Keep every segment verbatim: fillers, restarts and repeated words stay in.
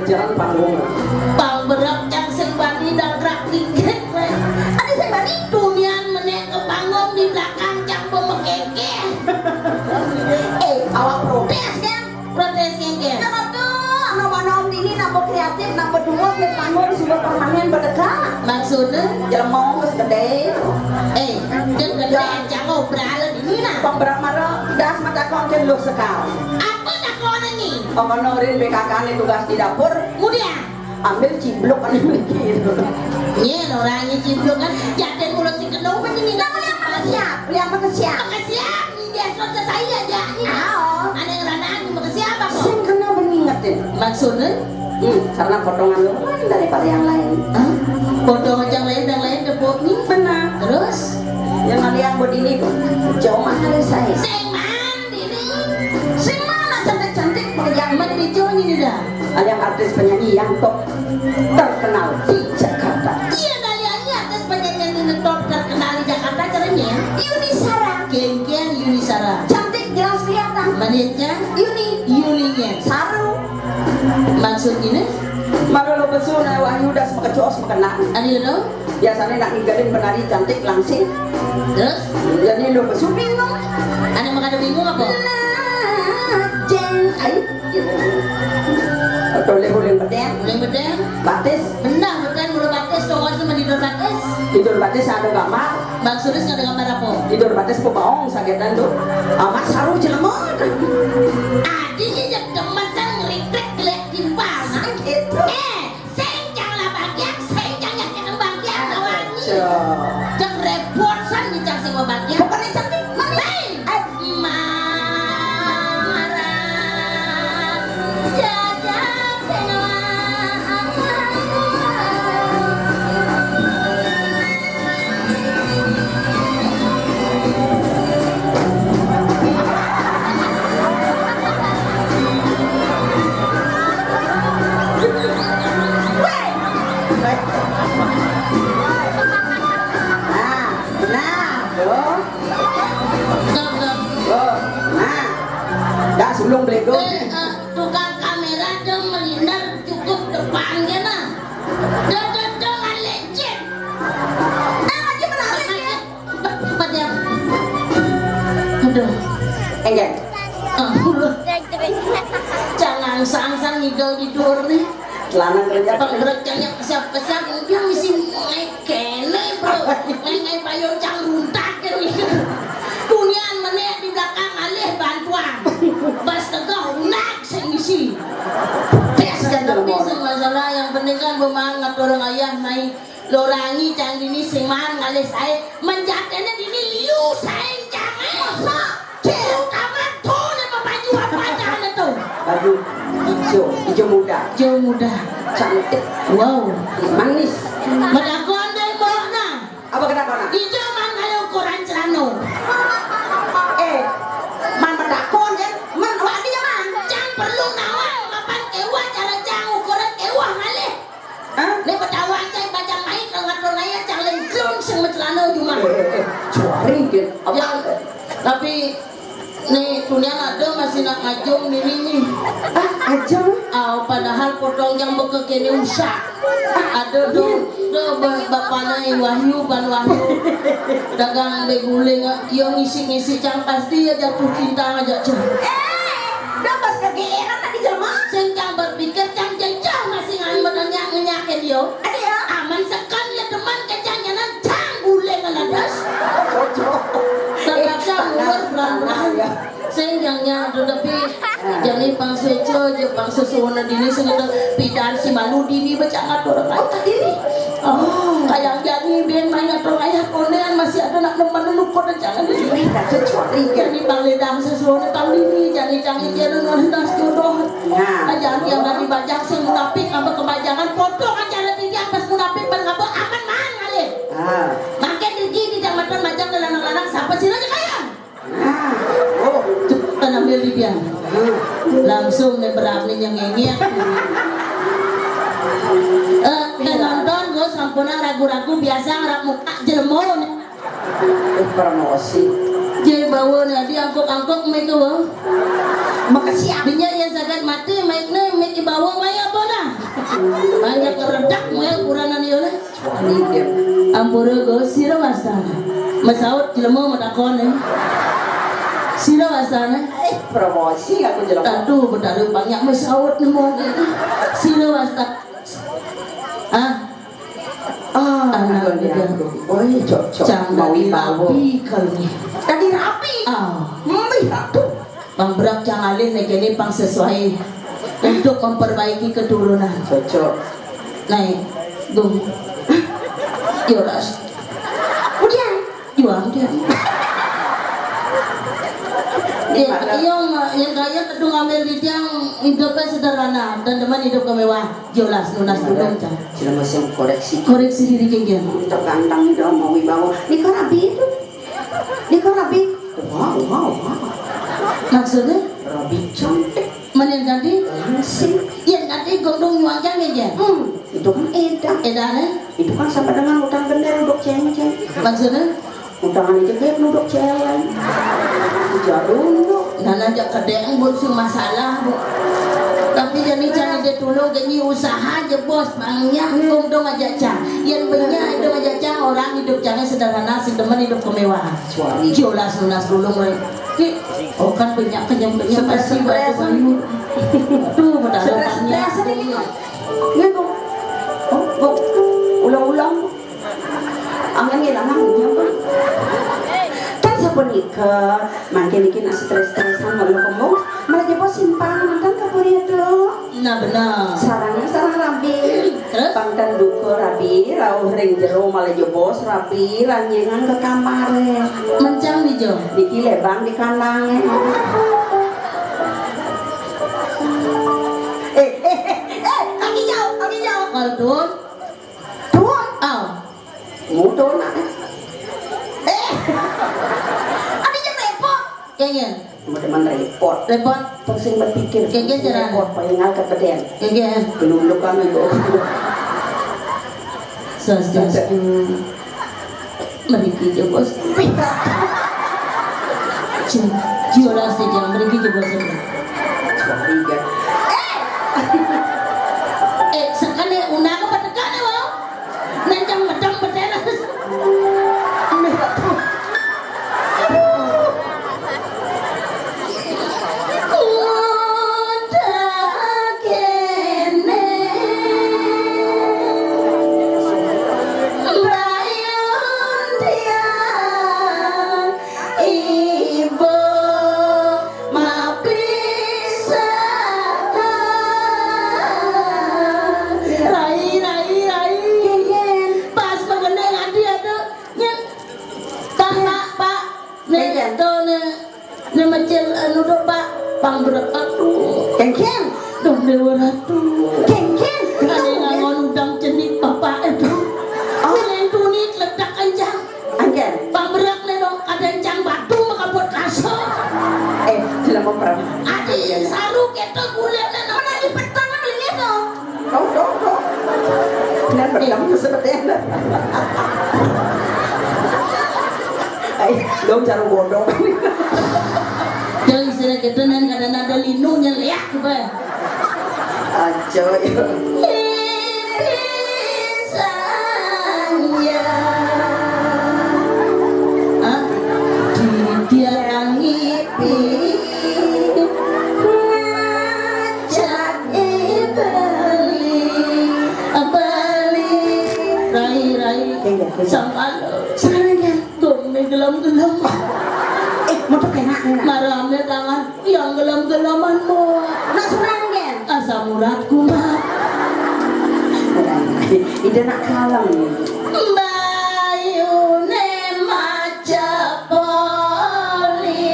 Jalan panggung. Pang berek cang sing bani dangkrak dikit wé. Adi sing bani? Tunian menék ke panggung di belakang cang bemekekeh. Eh, awak protes kan? Protes kan? Nah, tuh, anak mana om ini nambah kreatif, nambah duet, di panggung sudah permanen berdeka. Maksudnya? Jelema geus gedé. Eh, dia gedé, cang ngobrol di mana? Pemberat marah, das mata konten lu sekali. Apa takonan nih? Pokoknya Rin B K K ini tugas di dapur. Kemudian? Ambil cibluk kan gitu. Iya, orangnya cibluk kan. Jaten mulut si kenung mendingin. Nah, beli apa ke siap? Beli apa ke siap? Apa ke siap? Ini dia selesai aja. Ini. Oh. Ada yang ranah, apa ke siapa kok? Sing kena beningetin. Maksudnya? Hmm, karena potongan lu lain daripada yang lain. Hah? Potongan yang lain, yang lain depok nih. Benar. Terus? Yang ngeliat buat ini tuh. Jauh mana saya? Sing mana? Sing mana cantik-cantik pekerjaan mana di Joni ini dah? Ada yang artis penyanyi yang top terkenal di Jakarta. Iya, kali ini artis penyanyi yang top terkenal di Jakarta caranya. Yuni Sara. Genggen Yuni Sara. Cantik jelas kelihatan. Menitnya? Yuni. Yuninya. Saru. Maksudnya? Malu lo besu na Wahyu das makecos makena. Ada lo? Biasanya nak ninggalin penari cantik langsing. Terus? Jadi lu besuk bingung. Ada makan bingung apa? Nah, jeng, ayo. Atau leh uling bedeng. Uling bedeng. Batis. Benar, bedeng mulu batis, tuh harus mah tidur batis. Tidur batis ada gambar. Maksudnya ada gambar apa? Tidur batis pebaong sagetan tuh. Amat saru jelema. Adi sih demen sang ngeritik gelek timpal. Gitu. Eh, Sing cang lah bagian, sing cang yang kena bagian, tawangi. Cek repot san di cang sing bagian. Bukan yang cantik, mami. Hei! Eh, marah. Jajan sing lah. Nah, nah, tuh. Tuh, tuh. Tuh, nah. Dah, sebelum bego. Eh, eh, tukang kamera tuh melindar cukup depannya, nah. Tuh, tuh, tuh, kan licin. Nah, lagi menarik ya. Cepat, cepat ya. Aduh. Enggak. Ampun. Jangan sang-sang ngidol di dur nih. Celana kerja. Penggerekannya kesiap-kesiap, dia mesti naik kene, bro. Naik, naik payung cang runtak kan gitu. Kunian meneh di belakang alih bantuan. Pas tegah unak sing isi. Tes kan dalam. Tapi sing masalah yang penting kan bemangat orang ayah naik. Lorangi cang dini sing man ngalih saé, menjatene dini liu saé cang. Masa? Terutama tuh nih baju apa cang itu? Baju hijau, hijau muda. Hijau muda. Cantik. Wow. Manis. Melakon deh mbokna. Apa kenapa nak? Hijau man kayak ukuran celana. Eh, man mendakon kan? Man wadi ya man. Cang perlu nawang mapan kewa cara cang ukuran kewa ngalih. Hah? Nih betawa aja bajang naik kalau ngatur naya cang lenclung sing mecelana cuma. Eh, eh, eh, suari dia. Apa? Ya, tapi nih tunian ada masih nak ngajung diri nih. Ah, aja. Ah, padahal potong yang beke kene usah. Ada do, do ba- bapana Wahyu ban Wahyu. Dagang beguling, yo ngisi-ngisi cang pasti ya jatuh cinta aja cang. Eh, dah pas kegeeran tadi jelema. Sing cang berpikir cang jejah masih ngan menanya ngenyakin yo. Ada ya? Aman sekan ya teman kecanyanan cang guling ngeladas. Terpaksa ngulur pelan-pelan. Sing jangnya aduh tapi jani pang seco je pang sesuwuna dini sing itu pidan si malu dini baca ngatur. Oh, tadi. Oh, kayak jani ben main ngatur ayah konean masih ada nak nemen lukut jangan dini. Ini kata cuari kan. Jani pang ledang sesuwuna pang dini jani canggih dia nu nulis tas jodoh. Nah. Aja yang tadi bajak sing munafik apa kebajangan potong aja ada tiga pas munafik ban apa aman man ngalih. Ah. Makin rezeki di jambatan bajak dan anak-anak siapa sih aja kaya. Nah, oh, cepetan ambil di dia. Langsung nih berani nyengengek. Eh, penonton gue sampuna ragu-ragu biasa ngarap muka jelema nih. Eh, promosi. Jadi bawa nih diangkuk-angkuk mic tuh. Makasih abinya ya zakat mati mic nih mic dibawa maya apa dah? Banyak keredak meh kuranan ieu nih. Ampura, Gus, sira wastane? Masaut jelema matakon, eh. Sira wastane? Eh, promosi aku jelema. Aduh, Betara banyak masaut nemu. Sira wasta. Ah, ah, anak gedang. Oi, cocok. Cang mau dadi wibawa. Rabi kalau nih. Dadi rabi. Ah. Mbih, aduh. Pang berak cang alin nih, kene pang sesuai untuk memperbaiki keturunan. Cocok. Naik, Gung. Yoras. Udian. Juang dia. Ya, yang, yang kaya kedung ambil di tiang hidupnya sederhana dan demen hidup kemewah. Jolas nunas dulu, Cang. Cina masih koreksi. Koreksi diri, Gung. Untuk ganteng itu mau wibawa. Ini kan rabi itu. Ini kan rabi. Wow, wow, wow. Maksudnya? Rabi cantik. Menen tadi? Langsing. Yang tadi gondong nyuang jang ya, Jen? Hmm, itu kan edan. Edan, eh? Itu kan sama dengan utang gender uduk ceng-ceng. Maksudnya? Utangan itu kayak nuduk cewek. Jadul tuh. Nana aja kedeng, Bu, sing masalah, Bu. Tapi jani cang ide tulung, gini usaha aja, Bos. Bangnya, hmm, gondong aja, Cang. Yang banyak itu aja, Cang, orang hidup jangan sederhana, sing demen hidup kemewahan. Suami. Jolas nunas dulu, mulai. Ki, oh kan banyak kenyang-kenyang pasti. Stres-stres. Tuh, padahal. Stres-stres banyak. Ini. Iya, Bu. Oh, Bu. Ulang-ulang, Bu. Angin ngilangan, iya, Bu. Kan sapunika, mangkin niki nak stres-stresan malu kembung, malah jebos simpang mantan kapuri itu. Nah, bener. Sarangnya sarang rabi. Terus? Pangtan duka rabi, rauh ring jero malah jebos rabi, ranjingan ke kamare. Mencang di jo. Niki lebang di kanange. Eh, eh, eh, eh, kaki jauh, kaki jauh. Kalau tuh, tuh, ah, mutu nak. Eh, ada yang repot. Kayaknya. Teman-teman repot. Repot. Terus yang berpikir. Kayaknya jalan. Repot, paling ngal kepeden. Kayaknya. Gelunduk kami, Bu. Swastiastu. Mriki jebos. Jeng, jiwa rasa jeng, mriki jebos. Sorry, ya. Eh, sakane undang apa tekane, Bang? Nencang medang beteras. Udah kene, bayun tiang ibu mapisahan. Rai, rai, rai. Pas mengenai adi ada. Nyen. Pak, Pak, Pak. Nih, Pak. Tuh, nih. Nih, macil, anu, dok, Pak. Pang berapa tuh? Kengkeng. Dong, Dewa Ratu. Kengkeng. Ada yang ngangon udang cenik, Bapak, itu. Oh. Nilai tunit, ledak kencang. Angken. Pang berak, nih, dong. Ada yang cang batu, makabot kasur. Eh, jelema perang. Adi, saru, kita kulit, nih, dong. Mana di petang, lihat, dong. Dong, dong, dong. Benar, benar, seperti itu. Ay, dong, cara bodoh. Yang istilah kita, nan kadang ada linu, nyeliak, coba. Aco, ya. Sanja. Hah? Titiang ngipi. Ngajak beli. Beli. Rai, rai. Iya, iya. Sangkal. Sareng, ya. Tuh, mie gelam-gelam. Eh, mau tuh enak, enak. Marame tangan. Yang gelem-geleman, Mo. Nak surang, Gen? Asam uratku, Mak. Ida nak kalem. Bayune maca poliman,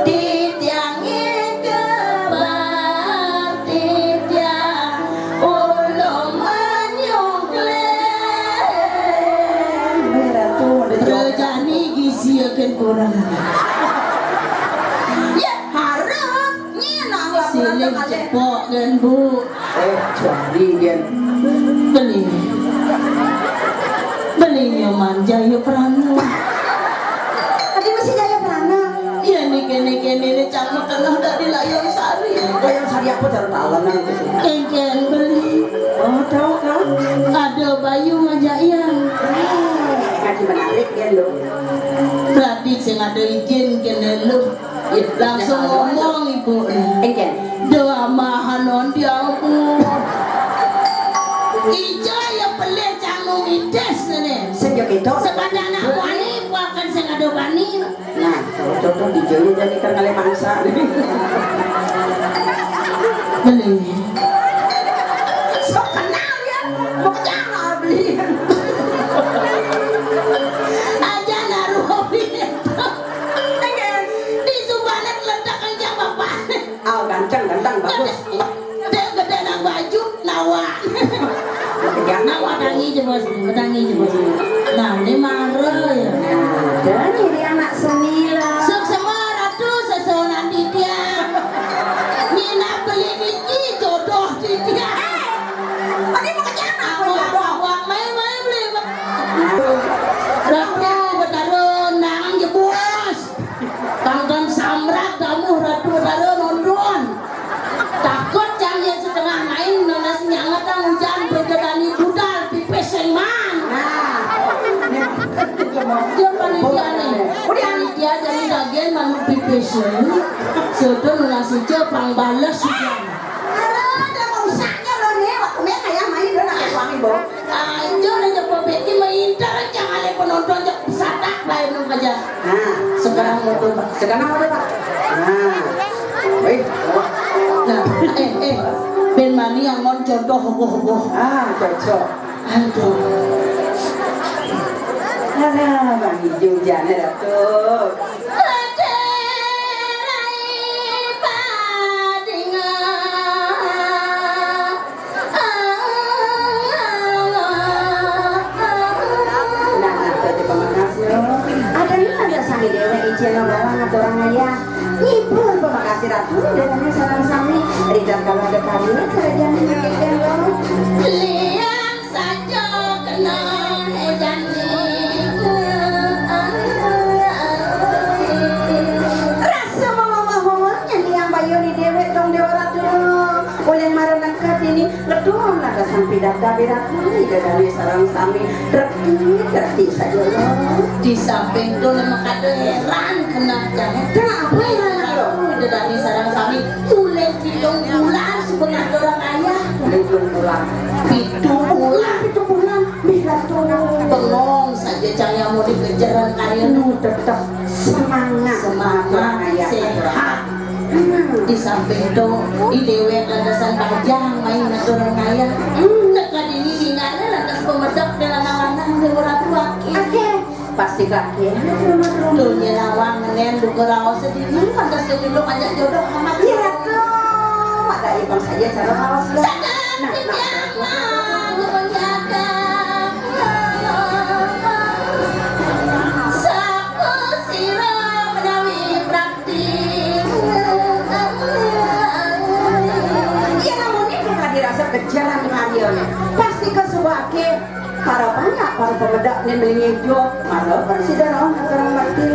titiange kebar, titiang ulung menyungkling. Rejane gizi ya, Gen, kurang. Ya, harus. Nyi nang laporan. Silih kali. Cepok, Gen, Bu. Eh, jadi, Gen. Beli. Beli nyaman Jaya Prana. Tadi masih Jaya Prana. Iya, nih, kene-kene, nih, cang makan dari layang sari. Kaya sari apa cara talan nang itu? Engken beli. Oh, tahu kan? Ada bayu ngajak iya. Ngaji menarik ya lo. Berarti sing ada izin kene lu. Ya, langsung ngomong ibu. Engken. Doa mahanon di aku. Ija ya pelih canggung ides ngene. Sejak itu. Sepada anak wani, bukan sing ada wani. Nah, kalau contoh di Jawa jadi kan kali mangsa. Beli. Sok kenal ya, mau kenal beli. Aja naruh hobi. Di subanet ledak aja bapak. Oh, ganteng, ganteng, bagus. Gede, gede nang baju, nawa. Nawa tangi aja bos, tangi aja bos. Nah, ini marah ya. Nah, dan ini anak seni lah. Sok semua ratu sesonan titiang. Mina beli niki jodoh titiang. Tadi mau ke sana, apa jodoh? Awak, awak, main, main, beli. Ratu Betara nang jebus. Tangkan samrak kamu Ratu Betara nonton. Takut cang yang setengah main, nonas nyangat tang hujan, berjadani budal, pipis sing man. Nah. Dia panitia nih. Panitia jadi bagian manuk pipis ini. Sudah nonas hijau, pang balas hujan. Aduh, ada mau usahnya lo nih, waktu main kayak main, lo nak suami, Bo. Aja udah coba bikin mainter, jangan ada penonton, jak satak lah emang aja. Nah, sekarang mau tuh, Pak. Sekarang apa, Pak? Nah. Wih, wah. Nah, eh, eh, ben mani yang ngon jodoh, boh, boh. Ah, cocok. Aduh. Alah, Bang Ijo, jangan dah tuh. Nah, nah, tadi pamekasna. Ada nih ada sami déwék ijin balang aturang ayah. Ngibur pamekasé ratu, déwékné sareng sami. Ridar kalau ada kami, kerajaan ini kita lo. Lian saja kena édan niku. Rasa mama-mama nyandi yang bayu di déwék dong Déwa Ratu. Oleh mara nekat ini Kedua, ada sampi data beraku, ida dani sareng sami reti, reti saja lo. Di samping tu nama kada heran kena jangan. Kenapa heran lo? Ida dani sareng sami mulai pitung bulan sebenarnya orang ayah. Mulai pitung bulan. Pitung bulan. Pitung bulan. Bila tu bengong saja cang yang mau dikejaran kaya nu tetap semangat. Semangat, sehat. Di samping tu, di déwék lantasan bajang main ngatur kaya. Hmm, teka dini ningalnya lantas pemedek di lanang-lanang di orang tua. Oke, pasti kaki. Dunia lawang nenen buka raos sedini, lantas jadi lu ngajak jodoh amat. Iya tuh, ada ibang saja cara raos ya. Nah, nah. Saku sira menawi praktik. Yen namune kang dirasa kejaran karyané, pasti kesuwake para banyak para pemedakne melingin dua, para presiden orang orang mati.